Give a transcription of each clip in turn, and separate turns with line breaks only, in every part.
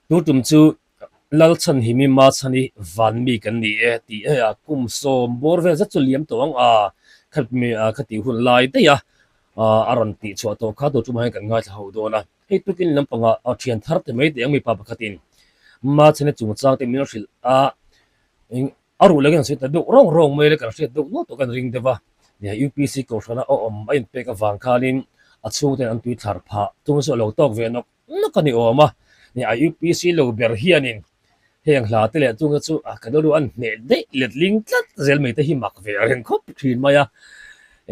Tu tum chu Lalchhanhimi Machhani van mi kan ni e tih hei a kum sawm bawr vel zet chu liam tawh ang a, khatmi a khati hun lai daih a a rawn tih chhuah tawh kha tu tumah hian kan ngaithla ho dawn a. Hei tukin lampangah a thian thar te mai teh ang mipa pakhatin Machhani chungchang te min hrilh a, eng a ruh leh kan sawi ta deuh rawng rawng mai le kan hriat deuh nual tawh kan ring deuh a. Nia UPC kohhrana a awm a inpek avang khanin a chhungten an tui thlar phah tum chu a lo tawk ve nawk. Nawk a ni awm a, ni a UPC lo ber hianin heng hla te leh chungte chu a ka rilru an hneh daih let ling tlat zel mai te hi mak ve a reng khawp thin mai a,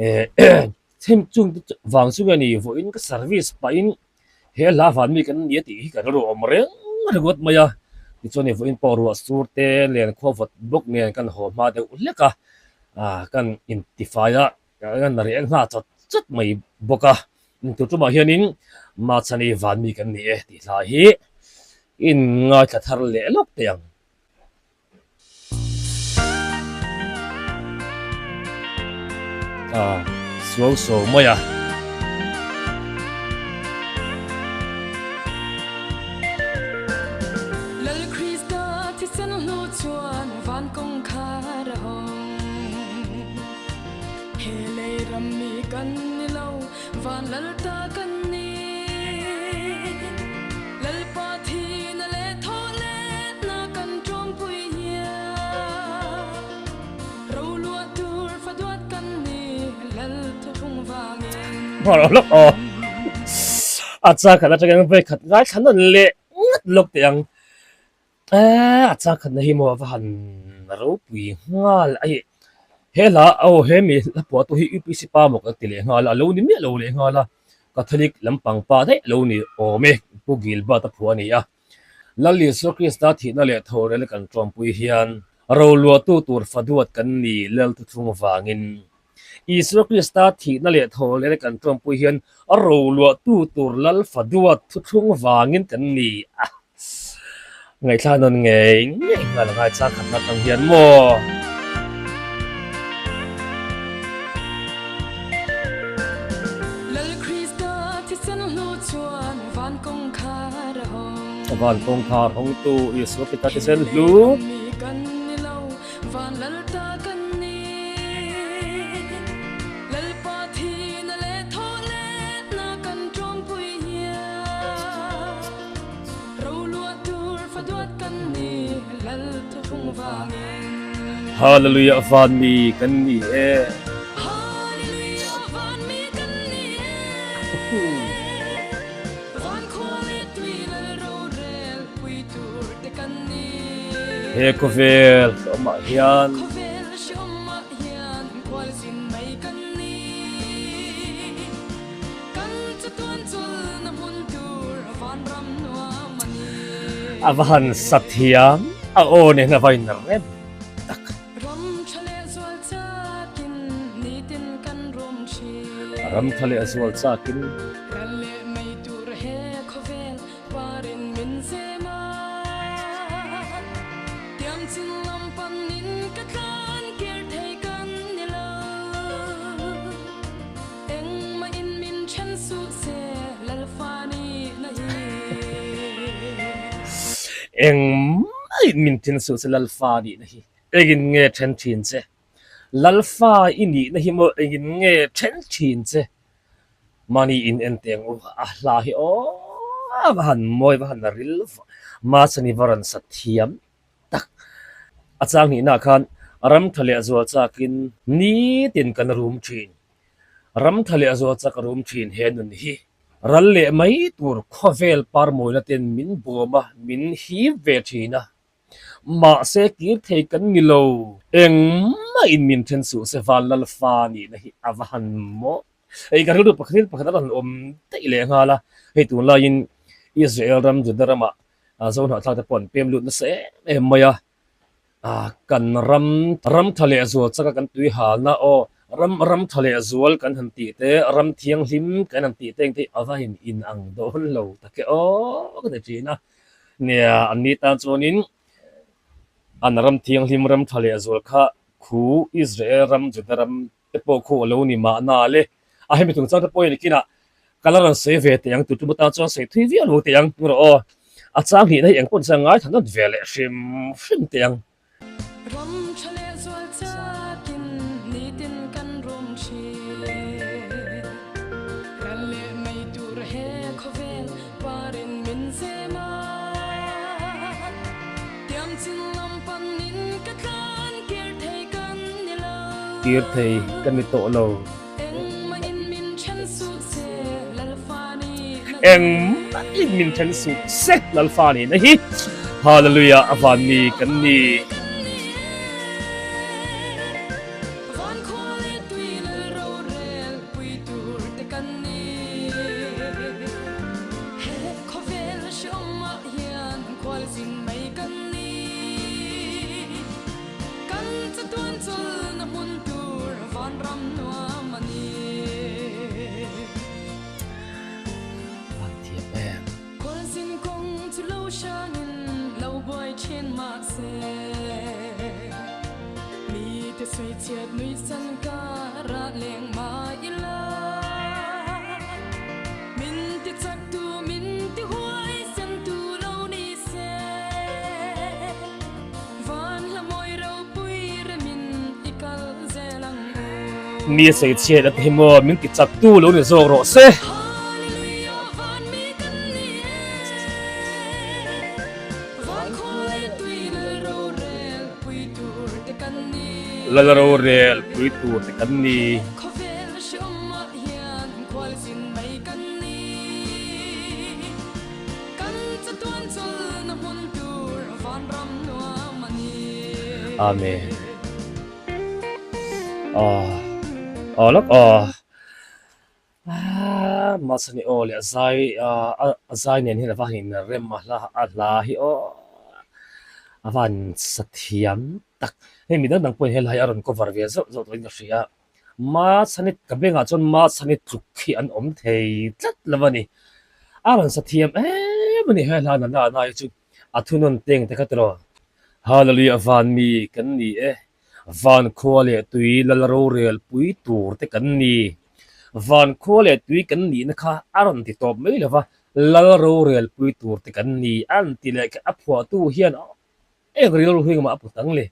eh them chung te chu vang chu nge ni vawiin ka service pahin he hla van mi kan ni a tih hi ka rilru awm reng ringawt mai a, tichuan ni vawiin pawh ruah sur te len khua vawt bawk nen kan haw hma deuh hlek a, ah kan intifai a kan reh nghal chawt chawt mai bawk a. Tu tumah hianin Machhani van mi kan ni e tih hla hi in ngaithla thar leh lawk teh ang. Ah, suau so mai a.
Lal Krista thisen hlu chuan van kawngkhar a hawng. He lei ram mi kan ni lo, van lal ta kan ni. Lalpa thihna leh thawh letna kan tawngpui hian, roluah tur fa duat kan ni, lal thuthlung vangin.
A chak khat atangin vawi khat ngaithla nawn leh ngat lawk teh ang. Eee a chang khatna hi maw a va han ropui nghal a ih he hla aw he mi hla pawh tu hi UPC pa maw ka ti leh nghal a a lo ni miah lo leh nghal a Catholic lampang pa daih a lo ni awm e Pu Gilbert a phuah a ni a Lal Isua Krista thihna leh thawhrel kan tawmpui hian roluahtu tur faduat kan ni Lal thuthlung vangin Isua Krista thihna leh thawhleh kan tawmpui hian a roluahtu tur Lal faduat thuthlung vangin kan ni a. Ngaihthla nawn ngei ngei nghal a ngai chang khatna atang hian maw.
Lal Krista thisen hnu chuan van kawngkhar a hawng.
Van kawngkhar hawngtu Isua Krista thisen hlu.
Kan ni lo Van lal ta kan ni. Lalpa thihna leh thawh letna kan tawngpui hian. Roluah tur fa duat kan ni Lal thuthlung vangin.
Hallelujah van mi kan ni e.
Hallelujah van mi kan ni e. Van khua leh tui lal rorel pui tur te kan ni.
He khawvel hrehawmah hian.
He khawvel hrehawmah hian khualzin mai kan ni. Kan chatuan chulna hmun tur vanram nuam a ni.
A va han sa thiam a aw nen a va inrem tak.
Ram tha leh zual chakin nitin kan rum thin.
Ram tha leh zual chakin.
Ral leh mai tur he khawvel parin min zem a. Tiam chin lam panin ka tlan kir thei kan ni lo. Engmah in min then suh se Lalfa nihna hi.
Engmah in min then suh se Lalfa nihna hi. Engin nge then thin che? Lalfa i nihna hi maw engin nge then thin che? Mahni in en teh ang u, a hla hi aw a va han mawi va han ril Machhani va rawn sa thiam tak. A chang hnihnaah khan ram tha leh zual chakin nitin kan rum thin. Ram tha leh zual chak a rum thin he nun hi. Ral leh mai tur khawvel parmawina ten min bawm a, min hip ve thin a. Mahse kir thei kan ni lo. Engmah in min then suh se Vanlal fa nihna hi a va han maw. Hei ka rilru pakhat pakhat a rawn awm daih leh nghal a. Hei tunlaiin Israel ram Juda ramah Zohnahthlak te pawh an pem lut nasa em em mai a. Kan ram ram tha leh zual chaka kan tui halna aw ram ram tha leh zual kan han tih te ram thianghlim kan han tih te engte hi a va in inang dawn lo tak e aw ka ti thin a. Nia, an ni tan chuanin an ram thianghlim ram tha leh zual kha khu Israel ram Juda ram te pawh khu a lo ni mahna le. A hemi chungchang te pawhin kinah ka la rawn sawi ve teh ang, tutum atan chuan sawi thui viau lo teh ang rawh aw. A chang hnihna hi engpawh nise ngaithla nawt ve leh hrim hrim teh ang.
Ram tha leh zual chakin nitin kan rum thin. Ral leh mai tur he khawvel parin min zem a. Tiam chin lam panin ka tlan kir thei kan ni lo.
Kir thei ka ni tawh lo. Engmahin min then suh se Lalfa nihna hi Hallelujah a van mi kan ni.
Kan chatuan chawlhna hmun tur vanram nuam a ni.
Van thiam em.
Khualzin kawng chu lo hrangin lo buai thin mah se, mite sawichhiat nuihsan karah leng mah ila. Min ti chaktu, min ti huaisentu lo ni se.
Mi a sawi chhiat a ti hi maw min ti chak tu lo ni zawk rawh se. Lal rorel pui tur te kan ni.
Kan chatuan chawlhna hmun tur vanram nuam a ni.
Amen. Aw aw lawk aw. Ah mahse ni aw leh a zai a zai nen hian a va han in rem a hla a hla hi aw a va han sa thiam tak. Hei mi dang dang pawhin helai a rawn cover ve zauh zauh tawhin ka hria. Machhani ka bengah chuan Machhani tluk hi an awm thei tlat lo a ni. A rawn sa thiam em a ni he hla na na na hi chu a thunawn teng te kha tiraw. Hallelujah van mi kan ni e, van khua leh tui lal rorel pui tur te kan ni. Van khua leh tui kan nihna kha a rawn ti tawp mai lo va, lal rorel pui tur te kan ni a rawn ti leh a phuahtu hian eng rilru hi engmah a put ang le.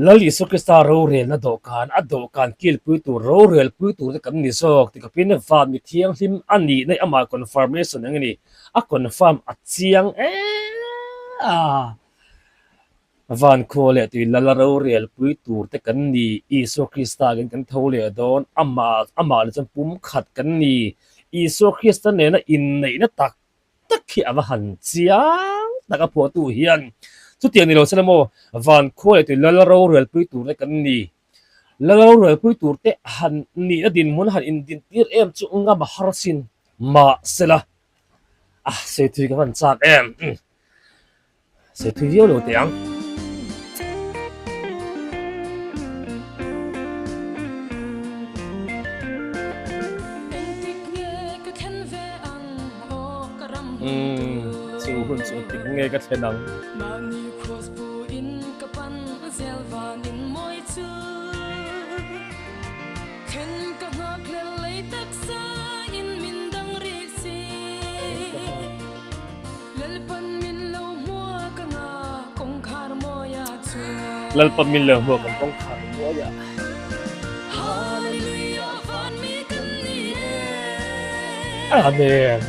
Lal Isua Krista rorelna dawhkan, a dawhkan kilpui tur, rorelpui tur te kan ni zawk ti khawpin van mi thianghlim a nihna hi amah confirmation eng a ni? A confirm a chiang em a. Van khua leh tui lal rorelpui tur te kan ni, Isua Krista angin kan tho leh dawn, amah amah leh chuan pumkhat kan ni. Isua Krista nena inneihna tak tak hi a va han chiang tak a phuahtu hian chutiang ni lo se la maw van khua leh tui lal rorelpui tur te kan ni lal rorelpui tur te han nihna dinhmun han indin tir em chu ngam a har sin mahse la a sawi thui ka van chak em. Sawi thui viau lo teh ang. Umm chu hun chu engtik nge ka thlen ang. Lalpan min lo hmuak ang kawngkhar mawiah. Amen.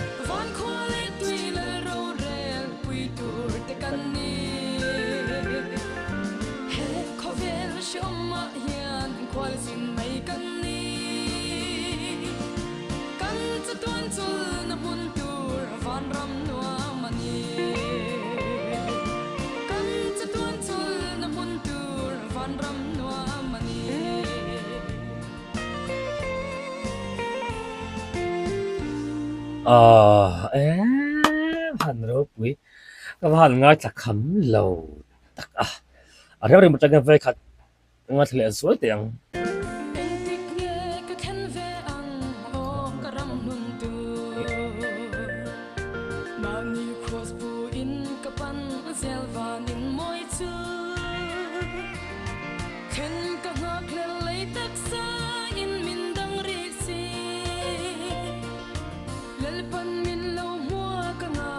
Kan chatuan chulna hmun tur vanram nuam a ni. Kan chatuan chulna hmun tur vanram nuam a ni.
Aw em han ropui ka va han ngaithla kham lo tak a, a rem rem atangin vawikhat Ngaithla leh zuai teh ang.
Engtik nge ka thlen ve ang aw ka ram hnun tur Mahni cross bu in ka pan zel vanin mawi chu Thlen ka nghak hlel lei taksa in min dang rih si Lalpan min lo hmuak anga.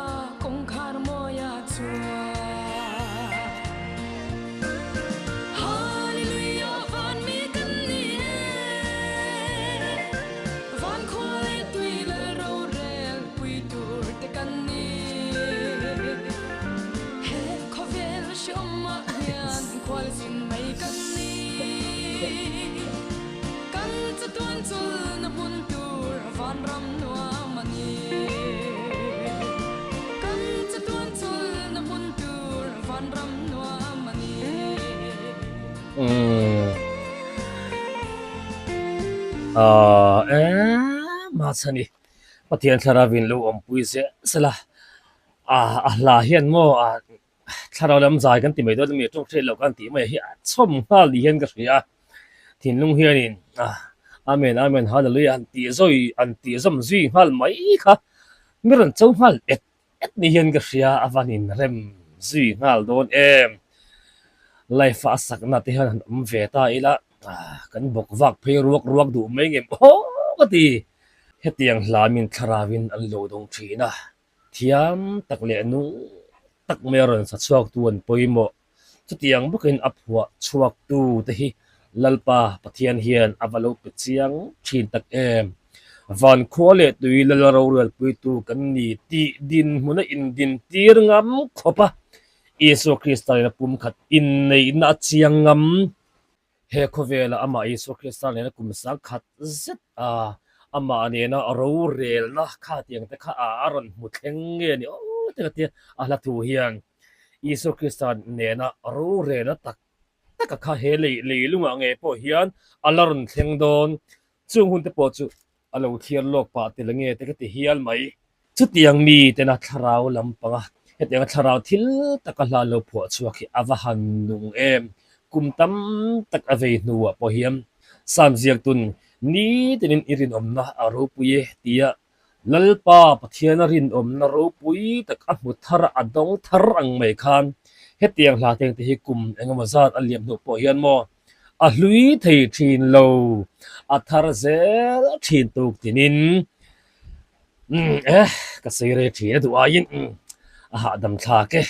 Ahh em a chhan i Pathian thlarauin lo awmpui zel sela ah a hla hian maw ah thlarau lam zai kan ti mai dawn ami tawng hriat loh kan tih mai hi a chhawm nghal ni hian ka hria a thinlung hianin ah Amen Amen Hallelujah an tih zawi an tih zawm zui nghal mai kha mi rawn cho nghal et et ni hian ka hria a van in rem zui nghal dawn em life a sakna te hian han awm ve ta ila ah kan bawk vak phei ruak ruak duh mai ngem aw ka ti hetiang hla min thlarau in an lo dawng thin a. Thiam tak leh nung tak mai a rawn sa chhuaktu an pawimawh. Chutiang bawkin a phuah chhuaktu te hi Lalpa Pathian hian a va lo pe chiang thin tak em. Van khua leh tui lal rorelpuitu kan ni tih dinhmuna indintir ngam khawp a, Isua Krista nena pumkhat inneihna a chiang ngam. He khawvela amah Isua Krista nena kum sangkhat zet a, amah nena rorelna kha tiang te kha a rawn hmu thleng nge ni aw te ka tia a hla thu hian Isua Krista nena rorelna tak taka kha he lei leilungah nge pawh hian a la rawn thleng dawn chung hun te pawh chu A lo thliar lawk pah tel nge te ka ti hial mai. Chutiang mi tena thlarau lampanga hetianga thlarau thil taka hla lo phuah chhuak hi a va han nung em. Kum tam tak a vei hnuah pawh hian Sam ziaktun nitinin i rinawmna a ropui e tia Lalpa Pathiana rinawmna ropui tak a hmu thar a, a dawng thar ang mai khan hetiang hla tengte hi kum engemaw zat a liam hnu pawh hian maw A hlui thei thin lo, a thar zel thin tuk tinin umm eh ka sawi rei thin a duh aiin a hahdam thlak e.